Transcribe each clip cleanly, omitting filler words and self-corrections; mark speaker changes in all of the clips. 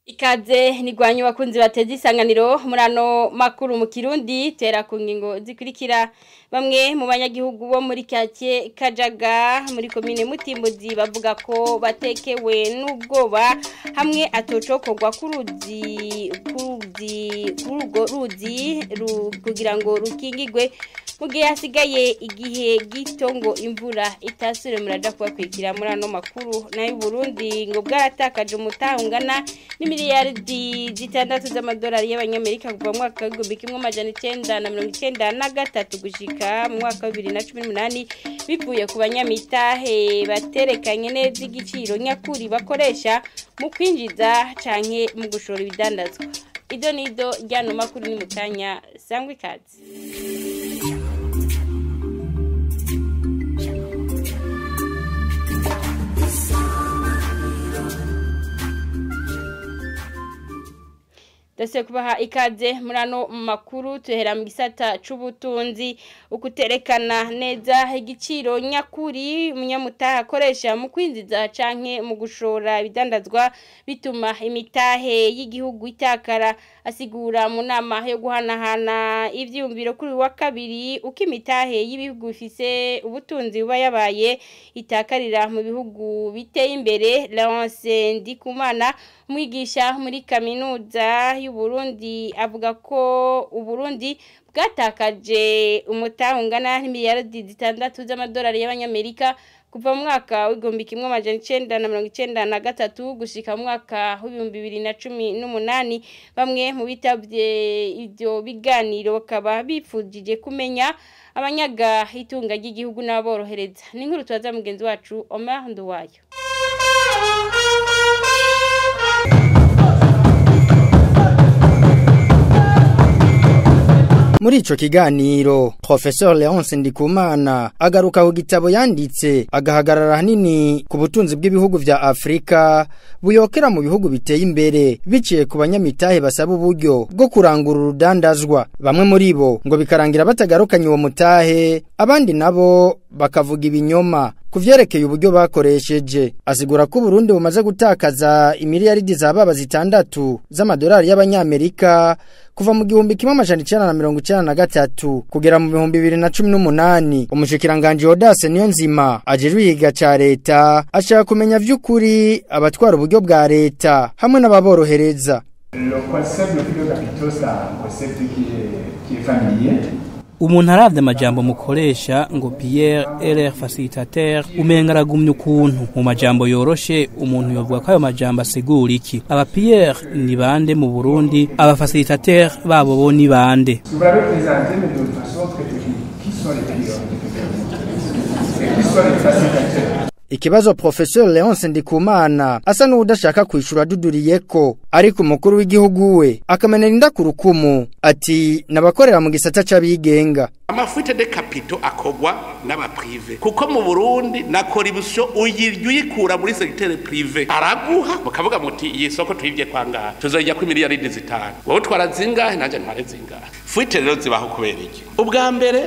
Speaker 1: Ikaze nigwanyu bakunzi bateze isanganiro murano makuru mu Kirundi tera ku ngingo zikurikira. Bamwe mu banyagihugu bo muri quartier Kajaga muri commune Mutimbuzi bavuga ko batekewe n'ubwoba hamwe atocokogwa kuruzi kuruzi kurugo ruzi kugira ngo rukingigwe mu gihe hasigaye igihe gito ngo imvura itasure. Muraja kubakwikira muri ano makuru. Nayo Burundi ngo bwaratakaje umutahungana n'imiliyaridi 6 z'amadolari y'abanyamerika kuva mu mwaka w'1993 gushika mu mwaka wa 2018 bivuye ku banyamitahe baterekanye neza igiciro nyakuri bakoresha mu kwinjiza canke mu gushora ibidandazwa. Ido nido ryano makuru ni mukanya sangwe kazi. Dase kubaha ikaze murano makuru tuhera mu gisata c'ubutunzi. Ukuterekana neza igiciro nyakuri umunyamutahe akoresha mu kwinjiza canke mu gushora ibidandazwa bituma imitahe y'igihugu itakara, asigura mu nama yo guhanahana ivyumviro kuri wa kabiri uko imitahe y'ibihugu bifise ubutunzi buba yabaye itakarira mu bihugu biteye imbere. Laurence Ndikumana umwigisha muri kaminuza y'u Burundi avuga ko Uburundi bwatakaje umutahe ungana n'imiliyaridi 6 z'amadolari y'abanyamerika kuva mu mwaka w'1993 gushika mu mwaka w'2018. Bamwe mu bitavye ivyo biganiro bakaba bifujije kumenya abanyaga itunga ry'igihugu n'aborohereza. Ni inkuru twaza mugenzi wacu Omar Nduwayo.
Speaker 2: Muri ico kiganiro Professor Leonce Ndikumana agaruka ku gitabo yanditse agahagarara hanini ku butunzi bw'ibihugu vya Afrika buyokera mu bihugu biteye imbere biciye ku banyamitahe basaba uburyo bwo kurangura urudandazwa. Bamwe muri bo ngo bikarangira batagarukanye uwo mutahe, abandi nabo bakavuga ibinyoma kuvyerekeye uburyo bakoresheje. Asigura ko Burundi bumaze gutakaza imiliyaridi zababa 6 z'amadolari y'abanyamerika kuva mu 1993 kugera mu 2018. Umushikiranganje Odace Niyonzima ajejwe igiga ca leta ashaka kumenya vy'ukuri abatwara uburyo bwa leta hamwe n'ababorohereza.
Speaker 3: Le concept de flux de capitaux, c'est un concept qui est familier.
Speaker 4: Umuntu aravye amajambo mukoresha ngo Pierre LR facilitateur umenga aragumye ukuntu mu majambo yoroshe umuntu yovuga ko ayo majambo asigura iki. Aba Pierre ni bande mu Burundi, aba facilitateur babo bo ni bande?
Speaker 3: Vous l'avez présenté mais de façon très technique. Qui sont les Pierre et qui sont les facilitateurs?
Speaker 2: Ikibazo Professor Leonce Ndikumana asa n'udashaka kwishura duduriyeko, ariko umukuru w'igihugu we akamenera inda ku rukumu ati nabakorera mu gisata c'abigenga.
Speaker 5: Amafuite de capitaux akogwa n'aba privé kuko mu Burundi na corruption uyirya uyikura muri secteur privé araguha mukavuga muti iyi soko tuyivye kwangaha tuzojya ku miliyaridi 5 wowe utwara zingahe nanje ntware zingahe. Fuite rero zibaho kubera iki? Ubwa mbere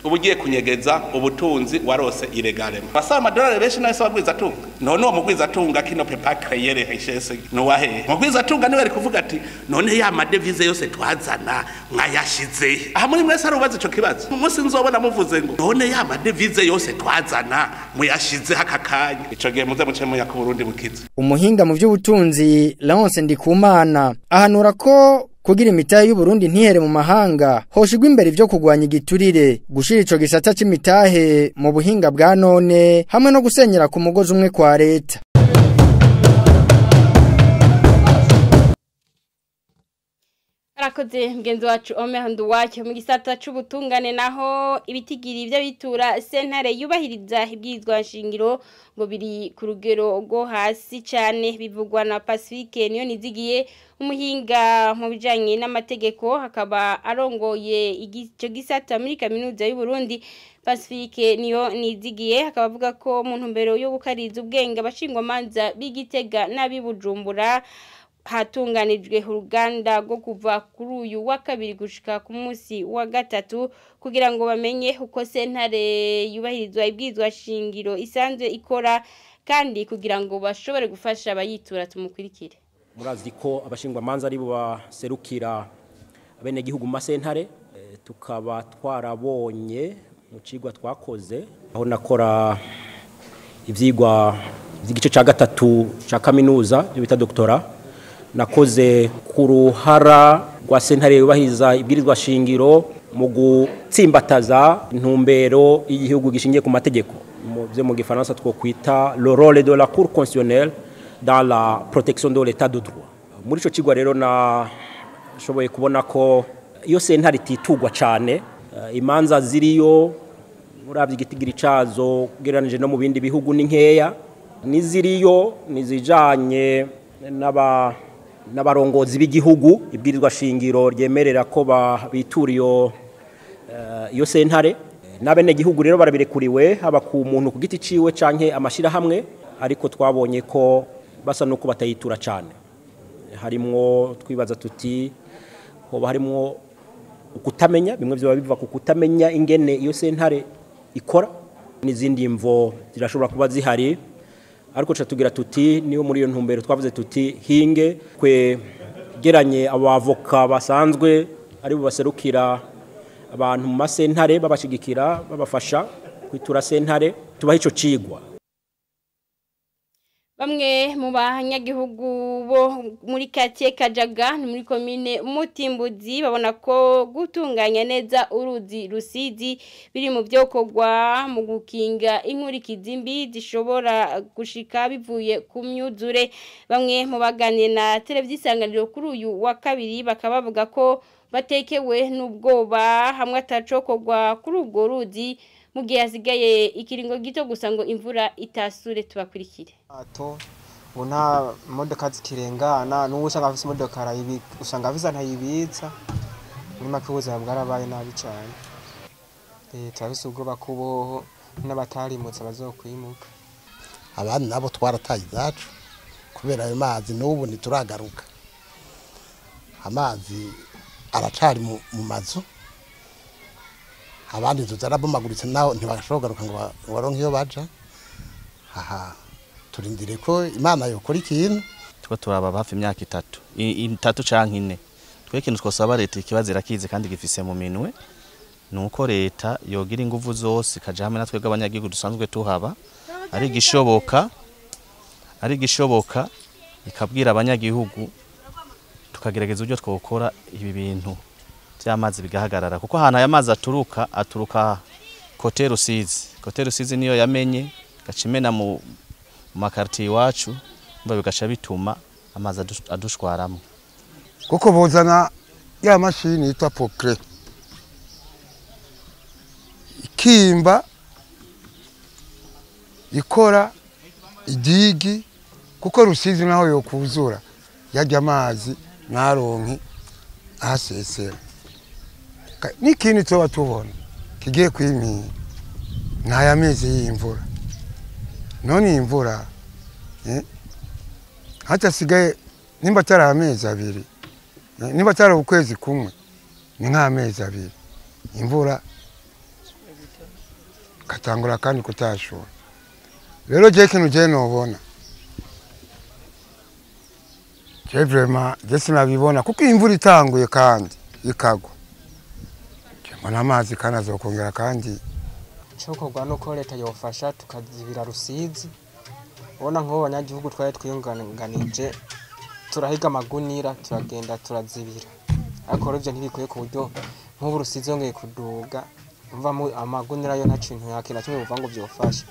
Speaker 5: ubugiye kunyegeza ubutunzi warose ilegalema. Basaba amadolari benshi nawe sabagwiza tunga. None uwo mugwiza tunga kino pepa créer richesse no wahe. Mugwiza tunga niwe ari kuvuga ati none ya madevise yose twazana nkayashize. Aha muri mwese arubaza ico kibazo. Umunsi nzobona muvuze ngo none ya madevise yose twazana muyashize hakakanya. Ico gihe muze muce muya ku Burundi mukize.
Speaker 2: Umuhinga mu by'ubutunzi Laurence Ndikumana ahanura ko kugira imitahe y'u Burundi ntihere mu mahanga hoshigwa imbere ivyo kugwanya igiturire, gushira ico gisata c'imitahe mu buhinga bwa none hamwe no gusenyera ku mugozi umwe kwa leta.
Speaker 1: Arakoze mgenzi wacu Omer Nduwake. Mu gisata c'ubutungane naho ibitigiri vy'abitura sentare yubahiriza ibwirizwa nshingiro ngo biri ku rugero rwo hasi cyane, bivugwa na Pacifique niyo nizigiye umuhinga mu bijanye n'amategeko akaba arongoye igico gisata muri kaminuza y'u Burundi. Pacifique niyo nizigiye akaba avuga ko mu ntumbero yo gukariza ubwenge abashingwamanza b'Igitega n'abibujumbura hatunganijwe uruganda rwo kuva kuri uyu wa kabiri gushika ku munsi wa gatatu kugira ngo bamenye uko sentare yubahirizwa ibwirizwa shingiro isanzwe ikora kandi kugira ngo bashobore gufasha abayitura. Tumukurikire.
Speaker 6: Murazi ko abashingwamanza ari bo baserukira abenegihugu mu masentare, tukaba twarabonye mu cigwa twakoze aho nakora ivyigwa by'igice ca gatatu ca kaminuza byo bita doctora, nakoze ku ruhara rwa sentare yubahiriza ibwirizwa shingiro mu gutsimbataza intumbero y'igihugu gishingiye ku mategeko, mu byo mu gifaransa twokwita le rôle de la cour constitutionnelle dans la protection de l'état de droit. Muri ico cigwa rero nashoboye kubona ko iyo sentare ititugwa cane, imanza ziriyo uravye igitigiri cazo ugereranije no mu bindi bihugu ni nkeya, niziriyo nizijanye n'abarongozi b'igihugu, ibwirizwa shingiro ryemerera ko bitura iyo sentare. N'abenegihugu rero barabirekuriwe, haba ku muntu ku giti ciwe canke amashirahamwe, ariko twabonye ko basa nuko batayitura cane. Harimwo twibaza tuti hoba harimwo ukutamenya, bimwe vyoba biva ku kutamenya ingene iyo sentare ikora, n'izindi mvo zirashobora kuba zihari, ariko ca tugira tuti niyo muri iyo ntumbero twavuze tuti hinge kwegeranye abavoka basanzwe ari bo baserukira abantu mu masentare, babashigikira babafasha kwitura sentare, tubaha ico cigwa.
Speaker 1: Bamwe mu banyagihugu bo muri quartier Kajaga ni muri commune Mutimbuzi babona ko gutunganya neza uruzi Rusizi biri mu byokorwa mu gukinga inkurikizi mbi zishobora gushika bivuye ku myuzure. Bamwe mu baganiriye na televiziyo Isanganiro kuri uyu wa kabiri bakaba bavuga ko batekewe n'ubwoba hamwe atacokorwa kuri ubwo ruzi mu gihe hasigaye ikiringo gito gusa ngo imvura itasure. Tubakurikire.
Speaker 7: Ato ubu nta modoka zikirengana, n'ubu usanga afise imodoka arayibika, usanga afise ntayibitsa. Muri make ubuzima bwarabaye nabi cane. Turafise ubwoba ko uboho n'abatarimutse bazokwimuka.
Speaker 8: Abandi nabo twarataye izacu kubera ayo mazi, n'ubu ntituragaruka. Amazi aracari mu mazu, abandi inzu zarabomaguritse naho ntibashobora kugaruka ngo baronke iyo baja. Aha turindire ko Imana yokora ikintu.
Speaker 9: Tuko turaba hafi imyaka itatu canke ine. Twe ikintu twosaba leta, ikibazo irakizi kandi gifise mu minwe, nuko leta yogira inguvu zose ikaja hamwe natwe abanyagihugu dusanzwe tuhaba, ari igishoboka ikabwira abanyagihugu tukagerageza uburyo twokora ibi bintu by'amazi bigahagarara, kuko ahantu aya mazi aturuka kote Rusizi. Kote Rusizi niyo yamenye gacimena mu makartier iwacu, mba bigaca bituma amazi adushwaramo.
Speaker 10: Kuko bozana ya mashini yitwa pokre ikimba ikora idigi, kuko Rusizi naho yokuzura yajya amazi naronke ahasesera. N'ikindi tuba tubona kigiye kwimira n'aya mezi y'imvura. None imvura hatasigaye nimba atari amezi abiri, nimba atari ukwezi kumwe, ni nk'amezi abiri imvura katangura kandi kutashura. Rero je kintu je nobona je vraiment je sinabibona, kuko imvura itanguye kandi ikagwa mbona amazi kandi azokongera kandi.
Speaker 7: Icokorwa nuko leta yofasha tukazibira Rusizi. Ubona nk'ubu abanyagihugu twari twiyunganije turahiga amagunira turagenda turazibira, ariko rero ivyo ntibikwiye ku buryo nk'ubu Rusizi yongeye kuduga, umva amagunira yo nta kintu yakina kimwe buva ngo vyofasha.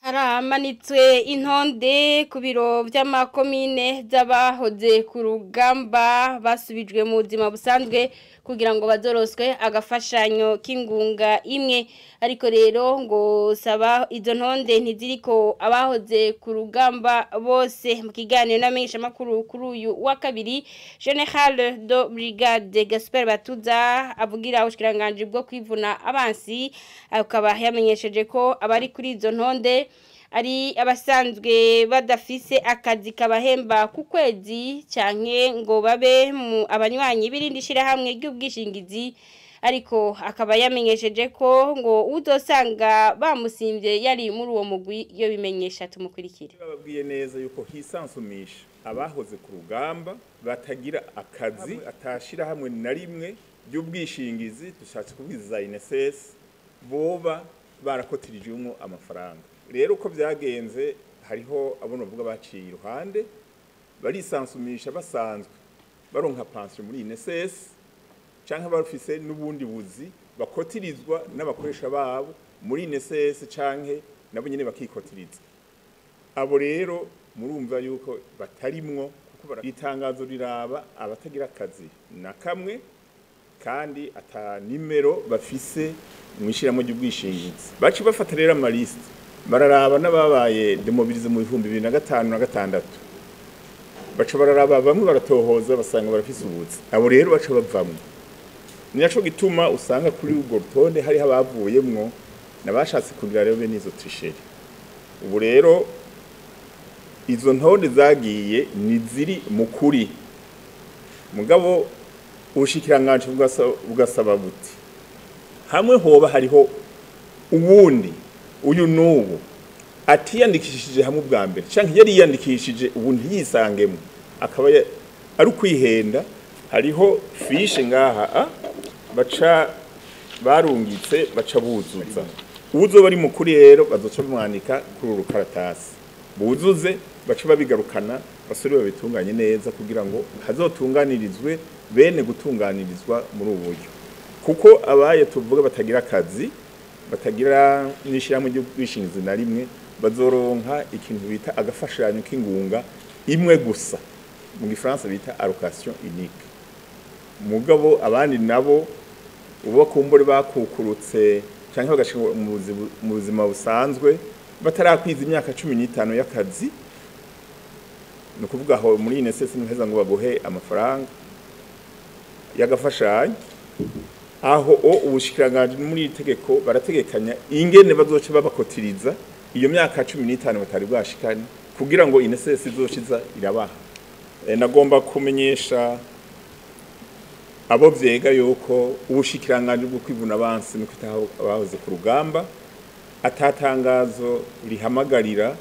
Speaker 1: Haramanitswe intonde ku biro by'amakomine z'abahoze ku rugamba basubijwe mu buzima busanzwe kugira ngo bazoroswe agafashanyo k'ingunga imwe, ariko rero ngo saba izo ntonde ntiziriko abahoze ku rugamba bose. Mu kiganiro n'amenyeshamakuru kuri uyu wa kabiri, General de Brigade Gaspard Batuza avugira ubushikiranganji bwo kwivuna abansi, akaba yamenyesheje ko abari kuri izo ntonde ari abasanzwe badafise akazi kabahemba ku kwezi canke ngo babe mu abanywanyi birindi shirahamwe ry'ubwishingizi Ariko akaba yamenyesheje ko ngo uzosanga bamusimvye yari muri uwo mugwi yo bimenyesha. Tumukurikire.
Speaker 11: Bababwiye neza yuko hisansumisha abahoze ku rugamba batagira akazi, atashira hamwe na rimwe ry'ubwishingizi, dushatse kubwiza INSS, boba barakotirijwemo amafaranga. Rero uko byagenze, hariho abo bavuga baciye iruhande barisansumisha basanzwe baronka pension muri INSS, canke barufise n'ubundi buzi bakotirizwa n'abakoresha babo muri INSS, canke nabo nyene bakikotiriza. Abo rero murumva yuko batarimwo, kuko itangazo riraba abatagira akazi na kamwe kandi ata nimero bafise mwishiramo ry'ubwishingizi. Baci bafata rero amaliste, bararaba n'ababaye demobilize mu 2005 na 6, baca bararaba bamwe baratohoza basanga barafise ubuzi. Abo rero baca bavamwo. Ni naco gituma usanga kuri urwo rutonde hariho abavuyemwo nabashatse kugira rero bene izo tricherie. Ubu rero izo ntonde zagiye ni ziri mu kuri, mugabo ubushikiranganje bugasaba buti hamwe hoba hariho uwundi uyu n'ubu atiyandikishije hamwe ubwa mbere, canke yari yiyandikishije ubu ntiyisangemo, akaba ari ukwihenda. Hariho fishe ngaha baca barungitse baca buzuza. Uwuzoba ari mukuri rero bazoca bamwandika kuri uru rukaratasi, buzuze, baca babigarukana, basore babitunganye neza kugira ngo hazotunganirizwe bene gutunganirizwa muri ubu buryo. Kuko abaye tuvuga batagira akazi, batagira n'ishyirahamwe ry'ubwishingizi na rimwe, bazoronka ikintu bita agafashanyo k'ingunga imwe gusa, mu gifaransa bita allocation unique. Mugabo abandi nabo ubo kumbure bakukurutse canke bagashika mu buzima busanzwe batarakwiza imyaka 15 y'akazi, ni ukuvuga aho muri INSS ntiheza ngo baguhe amafaranga y'agafashanyo. Aho ubushikiranganje muri iri tegeko barategekanya ingene bazoca babakotiriza iyo myaka 15 batari bwashikane, kugira ngo INSS izoshiza irabaha. Nagomba kumenyesha abo vyega yuko ubushikiranganje bwo kwivuna abansi no kwitaho abahoze ku rugamba atatangazo rihamagarira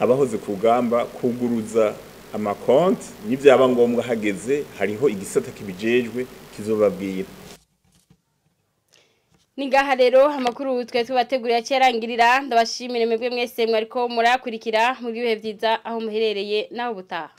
Speaker 11: abahoze ku rugamba kuguruza amakonti, n'ivyaba ngombwa hageze hariho igisata kibijejwe kizobabwira.
Speaker 1: Ningaha rero amakuru twe tubategurira cyarangirira. Ndabashimire mwebwe mwese mwariko murakurikira. Mu bihe vyiza aho muherereye naho butaha.